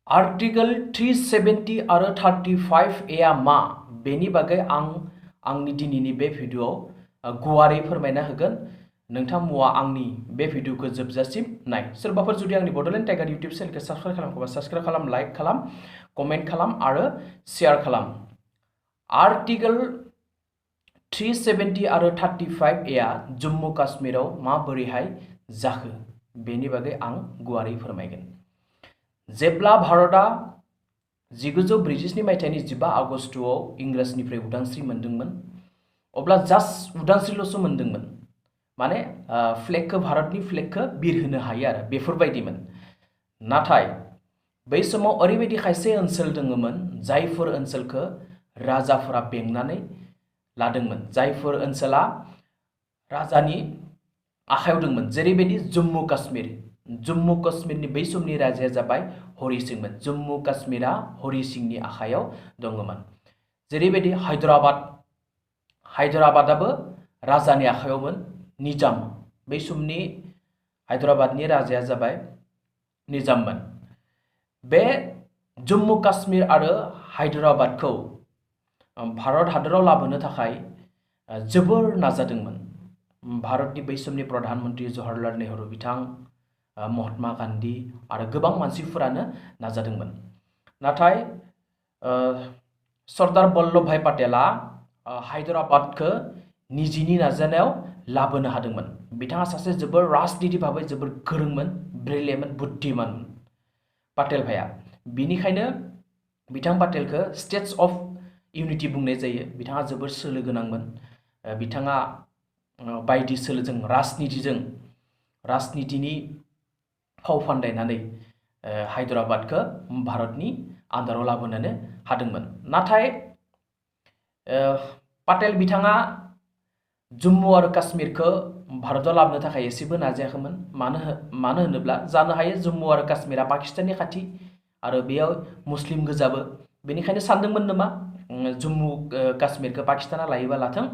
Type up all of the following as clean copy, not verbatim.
Article 370 आरो 35 ए आ मा बेनि बागै आंनि दिनैनि बे भिडिअआव गुवारै फोरमायना होगोन। नोंथांमोना आंनि बे भिडिअखौ जोबजासिम नाय। सोरबाफोर जुदि आंनि बड'लेण्ड टाइगार इउटिउब चेनेलखौ साबस्क्राइब खालामाखैबा साबस्क्राइब खालाम, लाइक खालाम, कमेन्ट खालाम आरो शेयार खालाम। आर्टिकल 370 आरो 35 ए आ जम्मु काश्मीराव माबोरैहाय जाखो बेनि बागै आं गुवारै फोरमायगोन। जेब्ला भारतआ 1947 मायथाइनि 15 आगस्टआव इंराजनिफ्राय उदांस्रि मोनदोंमोन, अब्ला जास्ट उदांस्रिल'सो मोनदोंमोन। माने फ्लेगखौ, भारतनि फ्लेगखौ बिरहोनो हायो आरो बेफोरबायदिमोन। नाथाय बै समाव ओरैबायदि खायसे ओनसोल दङमोन जायफोर ओनसोलखौ राजाफोरा बेंनानै लादोंमोन, जायफोर ओनसोला राजानि आखायाव दंमोन। जेरैबायदि जम्मु काश्मीरनि बै समनि राजाया जाबाय हरि सिंमोन। जम्मु काश्मीरा हरि सिंनि आखायाव दङमोन। जेरैबायदि हायदराबादाबो राजानि आखायावमोन, निजाम। बै समनि हायदराबादनि राजाया जाबाय निजाममोन। बे जम्मु काश्मीर आरो हायदराबादखौ भारत हादराव लाबोनो थाखाय जोबोर नाजादोंमोन। भारतनि बै समनि प्रधान मन्त्रि जवाहरलाल नेहरू बिथां, महात्मा गान्धी आरो गोबां मानसिफोरानो नाजादोंमोन। नाथाय सरदार बल्लभ भाई पाटेला हायदराबादखौ निजिनि नाजानायाव लाबोनो हादोंमोन। बिथाङा सासे जोबोर राजनिति भाबै जोबोर गोरोंमोन, ब्रिलियेन्टमोन, बुद्धिमान पाटेल भाइया। बिनिखायनो बिथां पाटेलखौ स्टेट्स अफ इउनिटि बुंनाय जायो। बिथाङा जोबोर सोलो गोनांमोन। बिथाङा बायदि सोलोजों, राजनितिनि फाव फान्दायनानै हायदराबादखौ भारतनि आन्दाराव लाबोनो हादोंमोन। नाथाय पाटेल बिथाङा जम्मु आरो काश्मीरखौ भारताव लाबोनो थाखाय एसेबो नाजायाखैमोन। मानो होनोब्ला जानो हायो जम्मु आरो काश्मीरा पाकिस्ताननि खाथि आरो बेयाव मुस्लिम गोजाबो। बेनिखायनो सानदोंमोन नामा जम्मु काश्मीरखौ पाकिस्ताना लायोबा लाथों,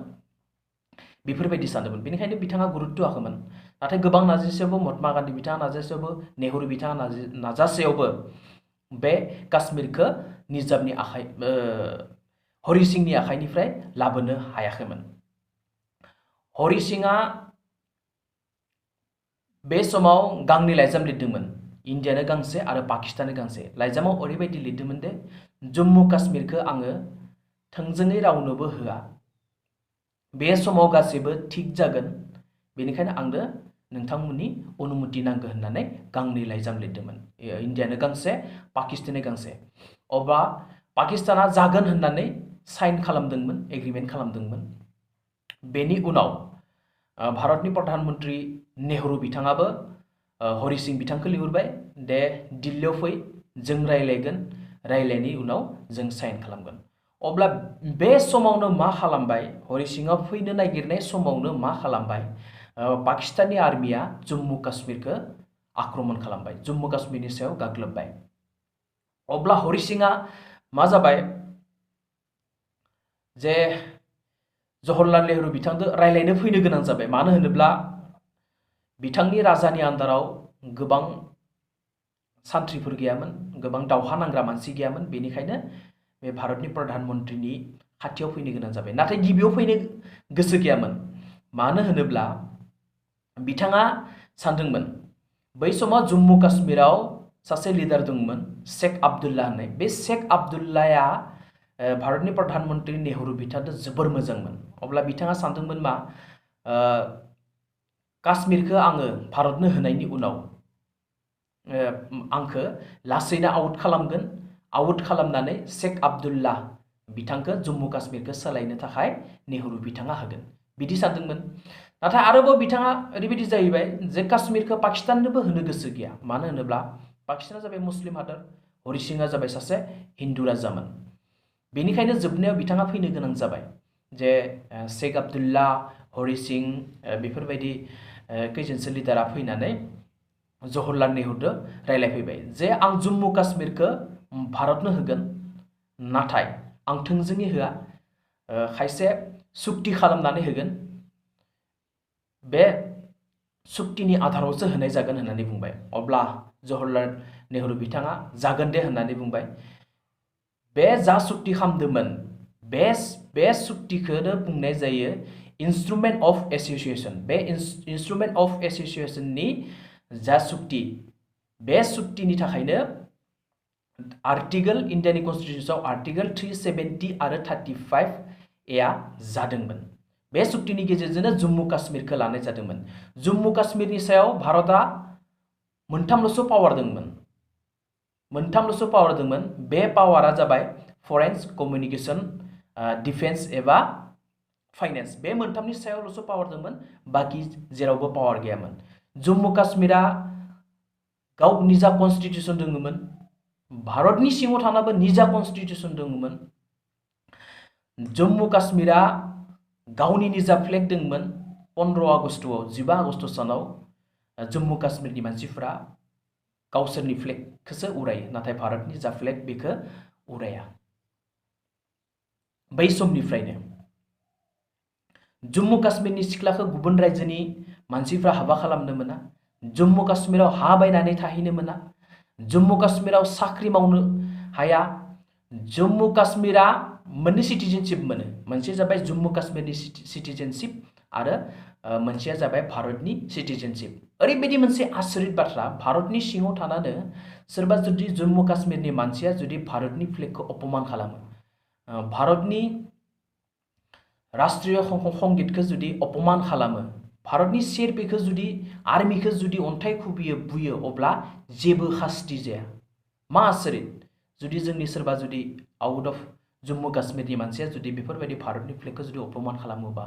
बेफोरबायदि सानदोंमोन। बेनिखायनो बिथाङा गुरुत्व होआखैमोन। नाथाय गोबां नाजासेयावबो, महात्मा गान्धी बिथाङा नाजासेयावबो, नेहरू बिथाङा नाजासेयावबो बे काश्मीरखौ निजामनि हरि सिंनि आखाइनिफ्राय लाबोनो हायाखैमोन। हरि सिंआ बे समाव गांनै लाइजाम लिरदोंमोन, इन्डियानो गांसे आरो पाकिस्ताननो गांसे। लाइजामाव ओरैबायदि लिरदोंमोन दे जम्मु काश्मीरखौ आङो थोंजोङै रावनोबो होआ। बे समाव गासैबो थिग जागोन, बेनिखायनो आंनो नोंथांमोननि अनुमति नांगौ होननानै गांनै लाइजाम लिरदोंमोन। इन्डियानो गांसे, पाकिस्ताननो गांसे। अब्ला पाकिस्ताना जागोन होननानै साइन खालामदोंमोन, एग्रिमेन्ट खालामदोंमोन। बेनि उनाव भारतनि प्रधान मन्त्रि नेहरू बिथाङाबो हरि सिं बिथांखौ लिंहरबाय दे दिल्लीयाव फै, जों रायलायगोन, रायलायनायनि उनाव जों साइन खालामगोन। अब्ला बे समावनो मा खालामबाय, हरि सिंआ फैनो नागिरनाय समावनो मा खालामबाय, पाकिस्ताननि आर्मिया जम्मु काश्मीरखौ आक्रमण खालामबाय, जम्मु काश्मीरनि सायाव गाग्लोबबाय। अब्ला हरि सिंआ मा जाबाय जे जवाहरलाल नेहरू बिथांजों रायलायनो फैनो गोनां जाबाय। मानो होनोब्ला बिथांनि राजानि आन्दाराव गोबां सान्थ्रिफोर गैयामोन, गोबां दावहा नांग्रा मानसि गैयामोन। बेनिखायनो बे भारतनि प्रधान मन्त्रिनि खाथियाव फैनो गोनां जाबाय। नाथाय गिबियाव फैनो गोसो गैयामोन। मानो होनोब्ला बिथाङा सानदोंमोन, बै समाव जम्मु काश्मीराव सासे लिडार दंमोन शेख आब्दुल्ला होननाय। बे शेख आब्दुल्लाया भारतनि प्रधान मन्त्रि नेहरू बिथांजों जोबोर मोजांमोन। अब्ला बिथाङा सानदोंमोन मा, काश्मीरखौ आङो भारतनो होनायनि उनाव आंखौ लासैनो आउट खालामगोन, आउट खालामनानै शेख आब्दुल्ला बिथांखौ जम्मु काश्मीरखौ सोलायनो थाखाय नेहरू बिथाङा होगोन, बिदि सानदोंमोन। नाथाय आरोबाव बिथाङा ओरैबायदि जाहैबाय जे काश्मीरखौ पाकिस्ताननोबो होनो गोसो गैया। मानो होनोब्ला पाकिस्ताना जाबाय मुस्लिम हादर, हरि सिंआ जाबाय सासे हिन्दु राजामोन। बेनिखायनो जोबनायाव बिथाङा फैनो गोनां जाबाय जे शेख आब्दुल्ला, हरि सिं बेफोरबायदि खैजोनसो लिडारा फैनानै जवाहरलाल नेहरूजों रायलायफैबाय जे आं जम्मु काश्मीरखौ भारतनो होगोन, नाथाय आं थोंजोङै होआ, खायसे सुक्ति खालामनानै होगोन, बे सुक्तिनि आधारावसो होनाय जागोन होननानै बुंबाय। अब्ला जवाहरलाल नेहरू बिथाङा जागोन दे होननानै बुंबाय। बे जा सुक्ति खालामदोंमोन बे सुक्तिखौनो बुंनाय जायो इन्स्ट्रुमेन्ट अफ एसोसिएशन। बे इन्स्ट्रुमेन्ट अफ एसोसिएशननि जा सुक्ति बे सुक्तिनि थाखायनो आर्टिकल इन्डियानि कन्स्टिटिउसनाव आर्टिकल 370 आरो 35 एआ जादोंमोन। बे सुक्तिनि गेजेरजोंनो जम्मु काश्मीरखौ लानाय जादोंमोन। जम्मु काश्मीरनि सायाव भारतआ मोनथामल'सो पावार दंमोन। बे पावारा जाबाय फरेन, कमिउनिकेशन, डिफेन्स एबा फाइनेन्स। बे मोनथामनि सायावल'सो पावार दंमोन, बाकी जेरावबो पावार गैयामोन। जम्मु काश्मीरा गाव निजा कन्स्टिटिउसन दङमोन। भारतनि सिङाव थानाबो निजा कन्स्टिटिउसन दङमोन। जम्मु काश्मीरा गावनि निजा फ्लेग दंमोन। 15 आगस्ट सानाव जम्मु काश्मीरनि मानसिफ्रा गावसोरनि फ्लेगखौसो उरायो, नाथाय भारतनि जा फ्लेग बेखौ उराया। बै समनिफ्रायनो जम्मु काश्मीरनि सिख्लाखौ गुबुन रायजोनि मानसिफ्रा हाबा खालामनो मोना, जम्मु काश्मीराव हा बायनानै थाहैनो मोना, जम्मु काश्मीराव साख्रि मावनो हाया। जम्मु काश्मीरा मोननै सिटिजेनशिप मोनो, मोनसे जाबाय जम्मु काश्मीरनि सिटिजेनशिप आरो मोनसेया जाबाय भारतनि सिटिजेनशिप। ओरैबायदि मोनसे आसरित बाथ्रा, भारतनि सिङाव थानानै सोरबा जुदि जम्मु काश्मीरनि मानसिया जुदि भारतनि फ्लेगखौ अपमान खालामो, भारतनि राष्ट्रीय संगीतखौ जुदि अपमान खालामो, भारतनि सिआरपिखौ जुदि आर्मिखौ जुदि अन्थाइ खुबैयो बुयो, अब्ला जेबो शास्ति जाया। मा आसरित! जुदि जोंनि सोरबा जुदि आउट अफ जम्मु काश्मीरनि मानसिया जुदि बेफोरबायदि भारतनि फ्लेगखौ जुदि अपमान खालामोबा,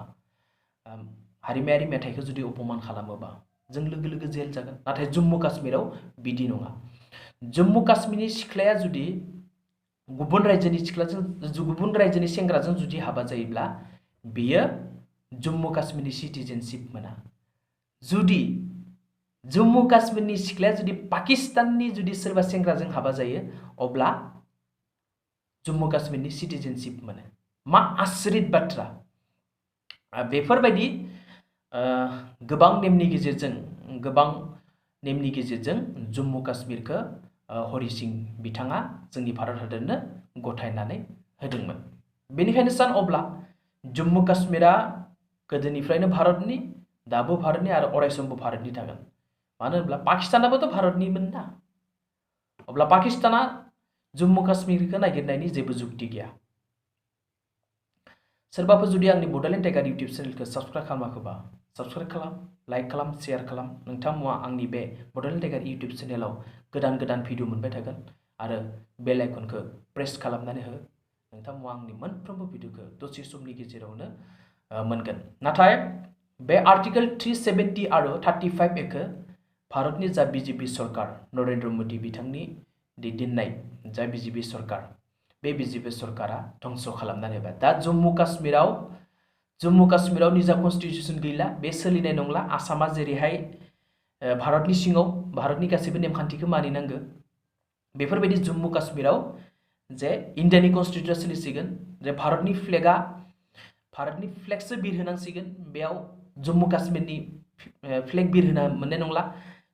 हारिमायारि मेथाइखौ जुदि अपमान खालामोबा, जों लोगो लोगो जेल जागोन। नाथाय जम्मु काश्मीराव बिदि नङा। जम्मु काश्मीरनि सिख्लाया जुदि गुबुन रायजोनि सेंग्राजों जुदि हाबा जायोब्ला बेयो जम्मु काश्मीरनि सिटिजेनशिप मोना। जुदि जम्मु काश्मीरनि सिख्लाया जुदि पाकिस्ताननि जुदि सोरबा सेंग्राजों हाबा जायो, अब्ला जम्मु काश्मीरनि सिटिजेनशिप मोनो। मा आसरित बाथ्रा! बेफोरबायदि गोबां नेमनि गेजेरजों जम्मु काश्मीरखौ हरि सिं बिथाङा जोंनि भारत हादरनो गथायनानै होदोंमोन। बेनिखायनो अब्ला जम्मु काश्मीरा गोदोनिफ्रायनो भारतनि, दाबो भारतनि आरो अरायसमबो भारतनि थागोन। मानो होनब्ला पाकिस्तानाबोथ' भारतनिमोन ना। अब्ला पाकिस्ताना जम्मु काश्मीरखौ नागिरनायनि जेबो जुक्ति गैया। सोरबाफोर जुदि आंनि बड'लेण्ड टाइगार इउटिउब चेनेलखौ साबस्क्राइब खालामाखैबा साबस्क्राइब खालाम, लाइक खालाम, शेयार खालाम। नोंथांमोना आंनि बे बड'लेण्ड टाइगार इउटिउब चेनेलाव गोदान भिडिअ मोनबाय थागोन आरो बेल आइकनखौ प्रेस खालामनानै हो। नोंथांमोना आंनि मोनफ्रोमबो भिडिअखौ दसे समनि गेजेरावनो मोनगोन। नाथाय बे आर्टिकल 370 आरो 35 एखौ भारतनि जा बिजेपि सरकार, नरेन्द्र मोदी बिथांनि दैदेननाय जा बिजेपि सरकार, बे बिजेपि सरकारा धंस खालामनानै होबाय। दा जम्मु काश्मीराव निजा कन्स्टिटिउसन गैला, बे सोलिनाय नंला। आसामा जेरैहाय भारतनि सिङाव भारतनि गासैबो नेमखान्थिखौ मानिनांगौ, बेफोरबायदि जम्मु काश्मीराव जे इन्डियानि कन्स्टिटिउसन सोलिसिगोन, जे भारतनि फ्लेगसो बिरहोनांसिगोन, बेयाव जम्मु काश्मीरनि फ्लेग बिरहोनो मोननाय नंला।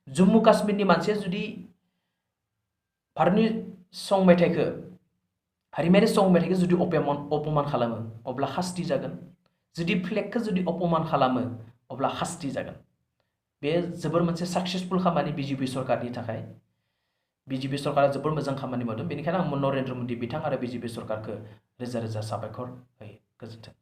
जम्मु काश्मीरनि मानसिया जुदि भारतनि सं मेथाइखौ, हारिमायारि सं मेथाइखौ जुदि अपमान खालामो, अब्ला शास्ति जागोन। जुदि फ्लेगखौ जुदि अपमान खालामो, अब्ला शास्ति जागोन। बे जोबोर मोनसे साक्सेसफुल खामानि बिजेपि सरकारनि थाखाय। बिजेपि सरकारा जोबोर मोजां खामानि मावदों। बेनिखायनो आं नरेन्द्र मोदी बिथां आरो बिजेपि सरकारखौ रोजा रोजा साबायखर होयो। गोजोन्थों।